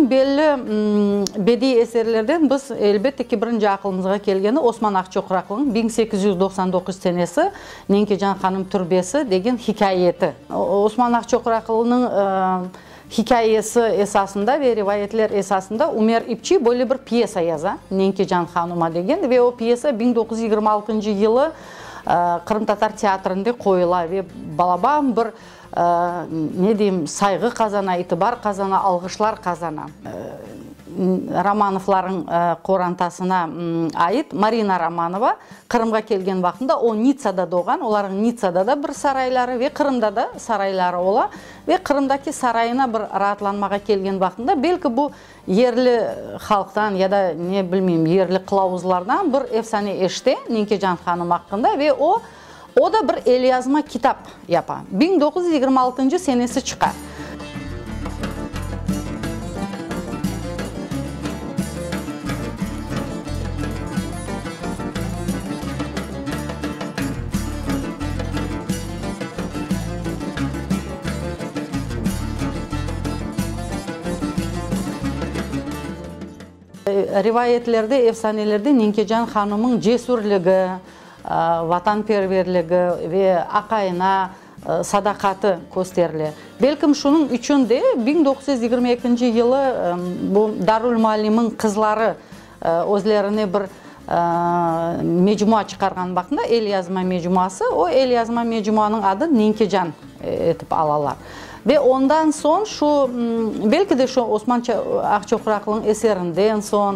Eñ belli bediiy eserlerden biz, elbette ki, birinci aqılımızğa kelgeni Osman Aqçoqraqlınıñ 1899 senesi Nenkecan hanım türbesi degen hikâyeti. Osman Aqçoqraqlınıñ hikâyesi esasında ve rivayetler esasında Ümer İpçi böyle bir pyesa yaza, Nenkecan hanuma degen ve o pyesa 1926 yılı Qırımtatar teatrinde qoyula ve balaban bir Ne deyim, sayğı qazana, itibar qazana, alğışlar qazana. Romanovlarnıñ qorantasına ait Marina Romanova Qırımğa kelgen vaqtında, o Nitsada doğğan, olarnıñ Nitsada da bir sarayları ve Qırımda da sarayları ola ve Qırımdaki sarayına bir raatlanmağa kelgen vaqtında, belki bu yerli halqtan ya da, ne bilmeyim, yerli qılavuzlardan bir efsane eşite Nenkecan hanım aqqında ve o, O da bir elyazma kitap yapa. 1926 senesi çıqa. Rivayetlerde, efsanelerde Nenkecan hanımıñ cesürligi, vatanperverligi ve aqayına sadaqatı kösterile. Belkim şunıñ içün de 1922 yılı bu Darülmuallimniñ qızları özlerine bir mecmua çıqarğan vaqtında, elyazma mecmuası, o elyazma mecmuanıñ adı Nenkecan etip alalar. Ve ondan soñ şu, belki de şu Osman Aqçoqraqlınıñ eserinden soñ,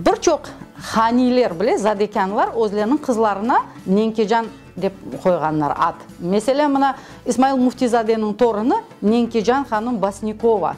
Bir çoq haniyler bile, zadekânlar özleriniñ qızlarına Nenkecan dep qoyğanlar ad. Meselâ, mına İsmail Müftizadeniñ torunı Nenkecan hanım Basnikova.